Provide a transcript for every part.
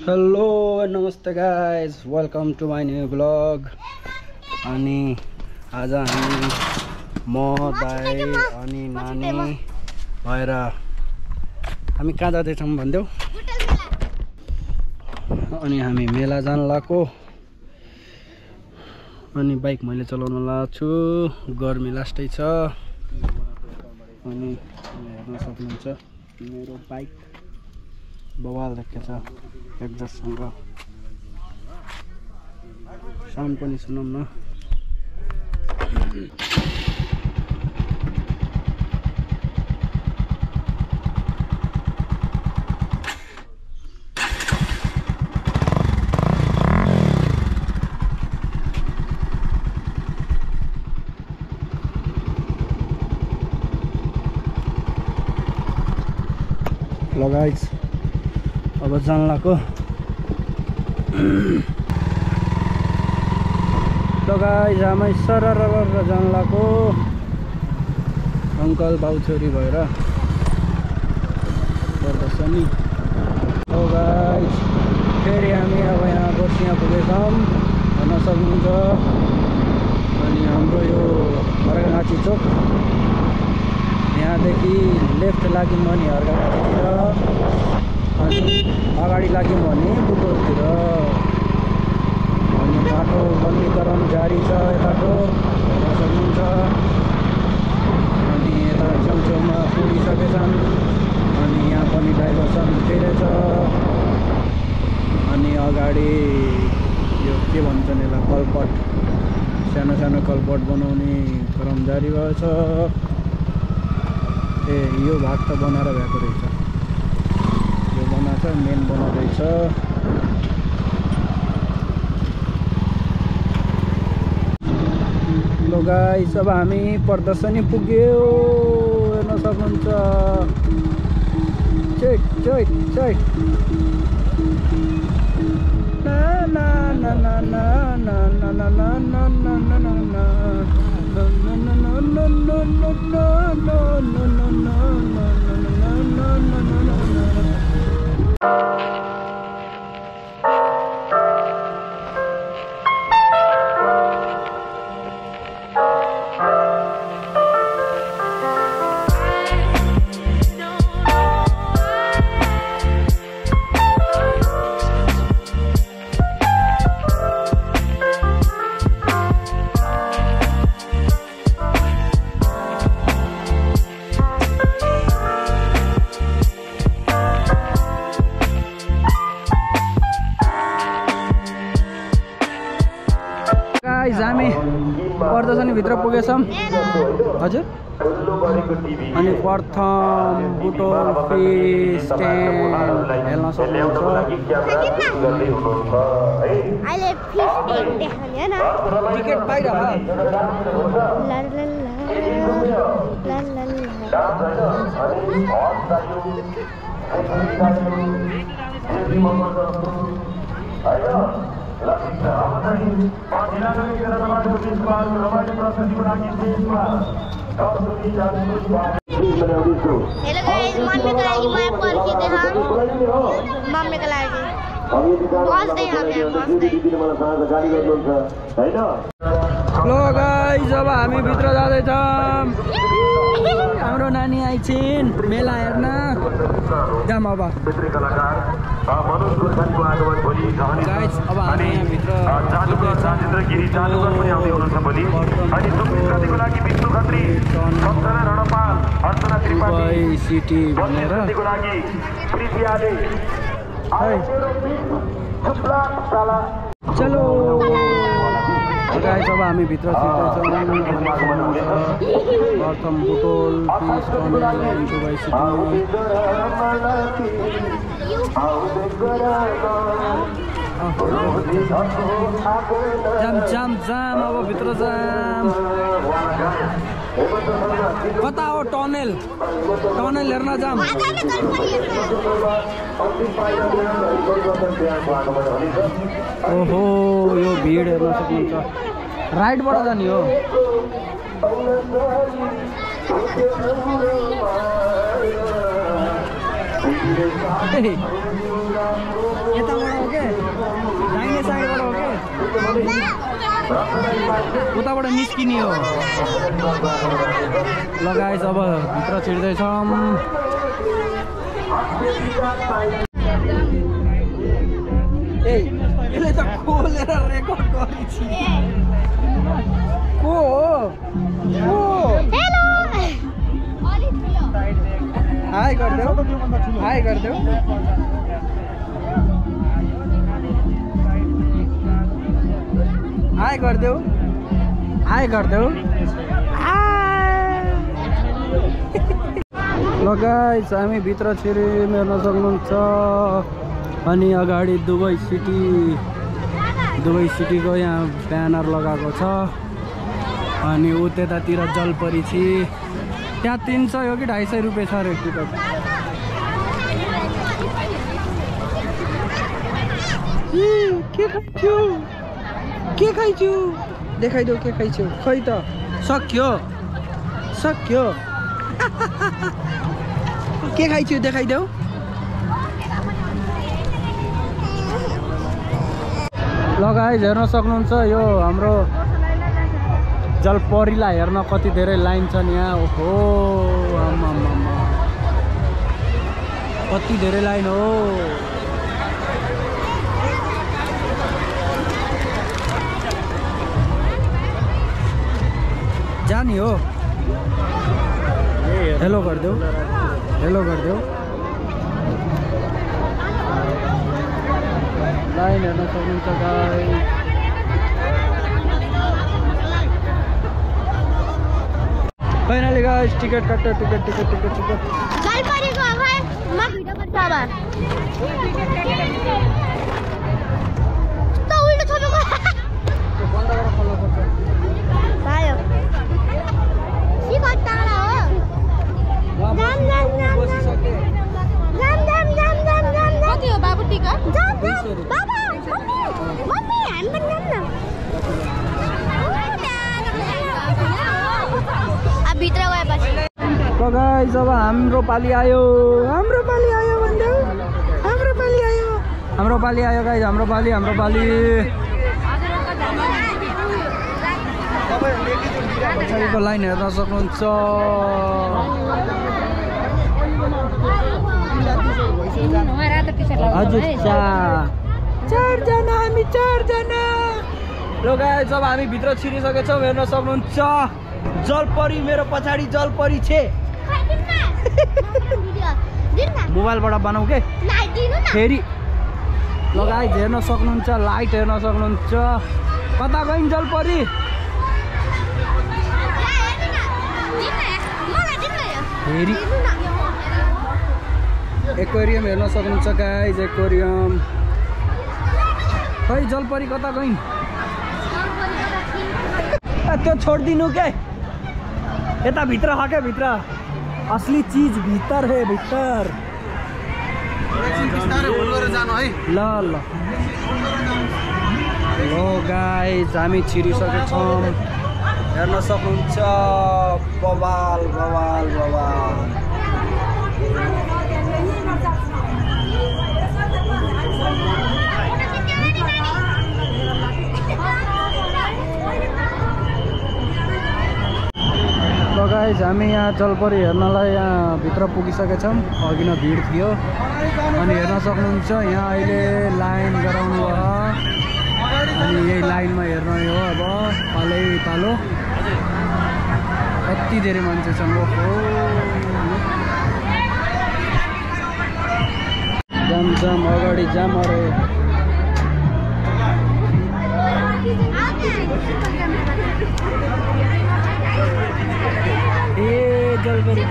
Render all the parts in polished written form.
Hello नमस्ते guys, welcome to my new blog. अनि आज हामी म दाइ अनि नानी भएर हामी कहाँ जाँदैछौँ भन्देऊ। अनि हामी मेला जान लागेको। अनि बाइक मैले चलाउन लागेको छु। गर्मी लास्टै छ। अनि हेर्न सक्नुहुन्छ मेरो बाइक बवाल देखेको छ एक्जस्टसँग। साउन्ड पनि सुनौँ न। ल गाइस, अब जान लाग्यो। ल गाइस, हामी सरर जान लाग्यो अङ्कल बाउ छोरी भएर पर्दछ नि। ल गाइस, फेरि हामी अब यहाँ बसिया पुगेछौँ, हेर्न सक्नुहुन्छ। अनि हाम्रो यो अर्घाखाँची चोक, यहाँदेखि लेफ्ट लाग्यौँ भने अर्घाखाँचीतिर, अनि अगाडि लाग्यौँ भने बुटोलतिर। अनि बाटो बन्नीकरण जारी छ यताको, हेर्न सक्नुहुन्छ। अनि यता छेउछेउमा पुगिसकेछन्। अनि यहाँ पनि डाइभर्सन धेरै छ। अनि अगाडि यो के भन्छन् यसलाई, कलपट, सानो सानो कलपट बनाउने क्रम जारी भएछ। यो भाग त बनाएर भएको रहेछ, यो बनाएको छ, मेन बनाउँदैछ। ल गाइस, अब हामी प्रदर्शनी पुग्यो, हेर्न सक्नुहुन्छ। चेक चेक चेक ना ना ना ना ना ना ना ना ना ना ना ना ना ना हामी प्रदर्शनी भित्र पुगेछौँ। हजुर, अनि प्रथम बुटोल फिस स्ट्यान्ड हेर्न सक्नुहुन्छ। टिकट पाइरह हेलो गाइस, मम्मीको लागि म पर्खिँदै मम्मीको लागि बस्दै ल गाइस, अब हामी भित्र जाँदैछौँ। हाम्रो नानी आइछिन् मेला हेर्न। जाम अब गाइस, अब हामी यहाँभित्र सिटी भनेर चलो गाइस, अब हामी भित्र छिर्दैछौँ। प्रथम Butwal fish tunnel Dubai city. जाम जाम जाम, अब भित्र जाम। कता हो टनल? टनल हेर्न जाम। ओहो, यो भिड हेर्न सक्नुहुन्छ। राइटबाट जाने हो। यताबाट हो के दाहिने साइडबाट हो के उताबाट निस्किने हो ल गाइस अब भित्र छिर्दैछौँ यसले त खोलेर रेकर्ड गरिछ को हो हाई गरिदेऊ हाई गरिदेऊ हाई गरिदेऊ हाई गरिदेऊ ल गाइस हामी भित्र छिर्यौँ हेर्न सक्नुहुन्छ अनि अगाडि दुबई सिटीको यहाँ ब्यानर लगाएको छ अनि ऊ त्यतातिर जलपरी छि त्यहाँ 300 हो कि 250 रुपियाँ छ रे टिकट के खाइछु देखाइदेऊ के खाइछु खै त सक्यो के खाइछु देखाइदेऊ ल गाइस हेर्न सक्नुहुन्छ यो हाम्रो जलपरीलाई हेर्न कति धेरै लाइन छ नि यहाँ ओहो आमामामा कति धेरै लाइन हो जानी हो हेलो गरिदेऊ लाइन हेर्न सक्नुहुन्छ गाइस फाइनली गाइस टिकट काट्यो टिकट जलपरीको खै म भिडियो गर्छु अब त उल्टो छोपेको बन्द गरेर खोल्नु पर्छ भयो सिकट टाढा हो जाम कति हो बाबु टिकट बाबा मम्मी हामी पनि जाम न अब भित्र गएपछि ल गाइस अब हाम्रो पाली आयो भन्देऊ हाम्रो पाली आयो गाइस हाम्रो पाली पछाडिको लाइन हेर्न सक्नुहुन्छ हजुर चारजना हामी ल गाइस अब हामी भित्र छिरिसकेछौँ हेर्न सक्नुहुन्छ जलपरी मेरो पछाडि जलपरी छे मोबाइलबाट बनाऊ के फेरि ल गाइस हेर्न सक्नुहुन्छ लाइट हेर्न सक्नुहुन्छ कता गइन् जलपरी फेरि एक्वेरियम हेर्न सक्नुहुन्छ गाइस एक्वेरियम खै जलपरी कता गइन् त्यो छोडिदिनु के यता भित्र हके भित्र असली चीज भीतर है भीतर ल गाइस हामी छिरिसकेछौँ हेर्न सक्नुहुन्छ बवाल गाइस हामी यहाँ जलपरी हेर्नलाई यहाँ भित्र पुगिसकेछौँ अघि नै भिड थियो अनि हेर्न सक्नुहुन्छ यहाँ अहिले लाइन गराउनु भयो अनि यही लाइनमा हेर्न हो अब पालो कति धेरै मान्छे छन् ओहो जाम अगाडि जाम अरे जलपरी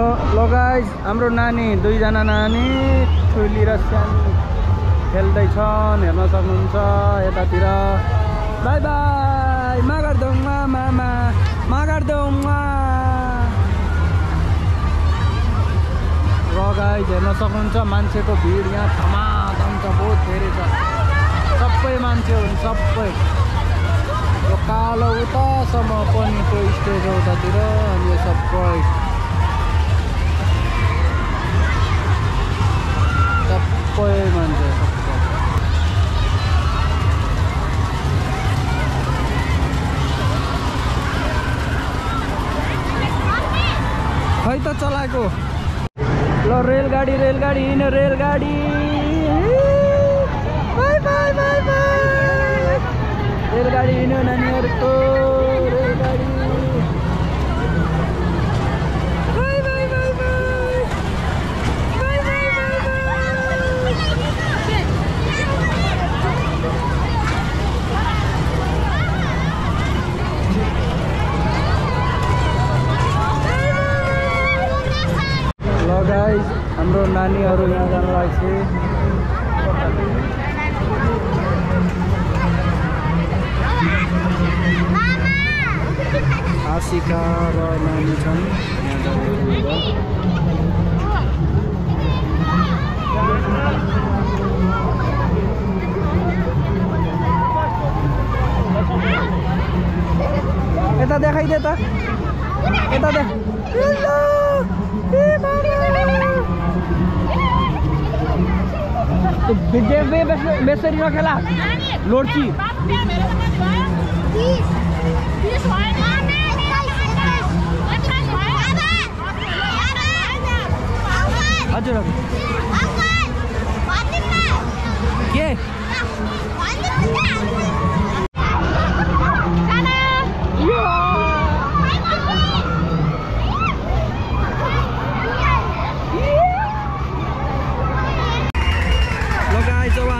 ल गाइस हाम्रो नानी दुईजना नानी ठुली र सानो खेल्दैछन् हेर्न सक्नुहुन्छ यतातिर बाई बाई मागार्दौमा मामा मागार्दौमा र गाइस हेर्न सक्नुहुन्छ मान्छेको भिड यहाँ धमाधम छ बहुत धेरै छ सबै मान्छे हुन् सबै यो कालो उतासम्म पनि त्यो स्टेज हो उतातिर अनि यो सबै मान्छे खै त चलाएको ल रेलगाडी हिँड्यो रेलगाडी रेलगाडी हिँड्यो नानीहरूको रेलगाडी गाइस हाम्रो नानीहरू यहाँ जान लाग्छ आशिका र नानी छन् यता देखाइदे त यता देख बेसरी नखेला लोड्ची हजुर के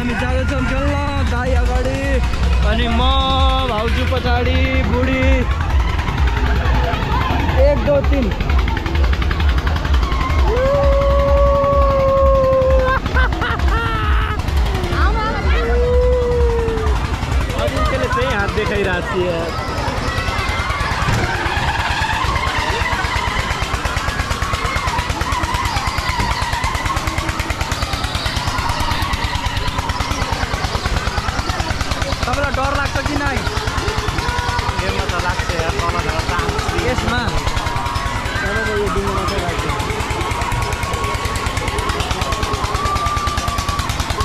हामी जाँदैछौँ खेल्न दाई अगाडि अनि म भाउजू पछाडि बुढी 1 2 3 अलिकति चाहिँ हात देखाइरहेको थियो तपाईँलाई डर लाग्छ कि नै यसमा त लाग्छ यसमा तपाईँको यो डुङ्गोमा चाहिँ लाग्छ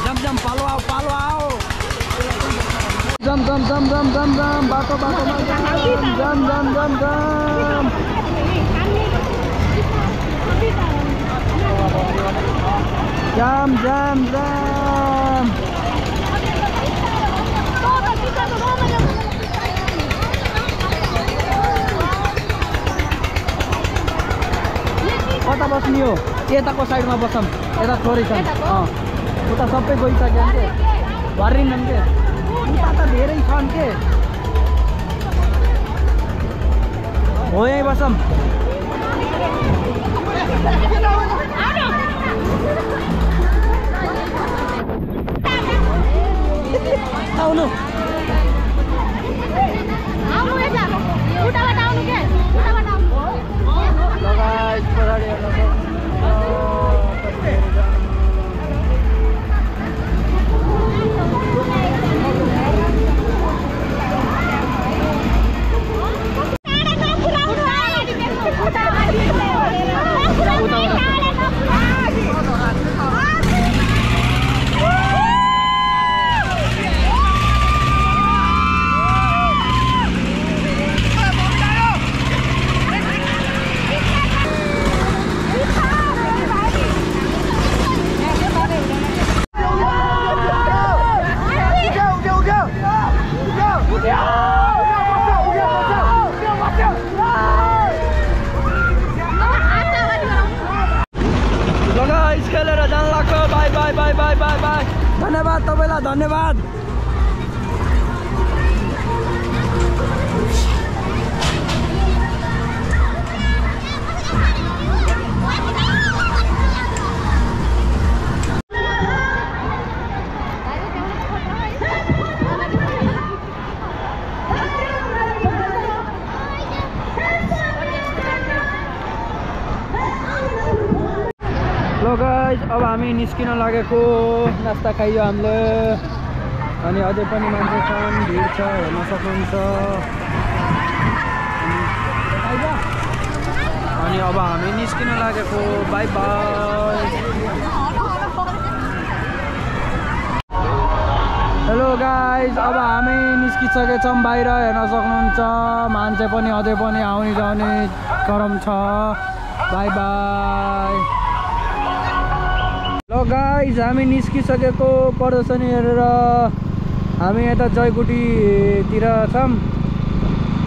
जम जम पालो आओ जम जम जम जम जम जम बाटो बाटोमा जम जम जम जम जम जम जम कता बस्ने हो यताको साइडमा बसौँ यता थोरै छन् उता सबै गइसक्यो के भरिनन् के उता त धेरै छन् के हो यहीँ बसौँ आउनु धन्यवाद तपाईलाई धन्यवाद लो गाइज अब हामी निस्किन लागेको नास्ता खाइयो हामीले अनि अझै पनि मान्छे छन् भिड छ हेर्न सक्नुहुन्छ अनि अब हामी निस्किन लागेको बाई बाई हेलो गाइज अब हामी निस्किसकेछौँ बाहिर हेर्न सक्नुहुन्छ मान्छे पनि अझै पनि आउने जाने क्रम छ बाई बाई ल गाइज हामी निस्किसकेको प्रदर्शनी हेरेर हामी यता जयगुटीतिर छौँ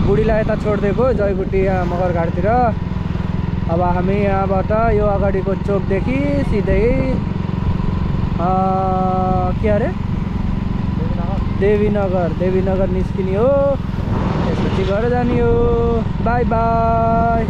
बुढीलाई यता छोडिदिएको जयगुटी यहाँ मगरघाटतिर अब हामी यहाँबाट यो अगाडिको चोकदेखि सिधै के अरे देवीनगर निस्किने हो त्यसपछि घर जाने हो बाई बाई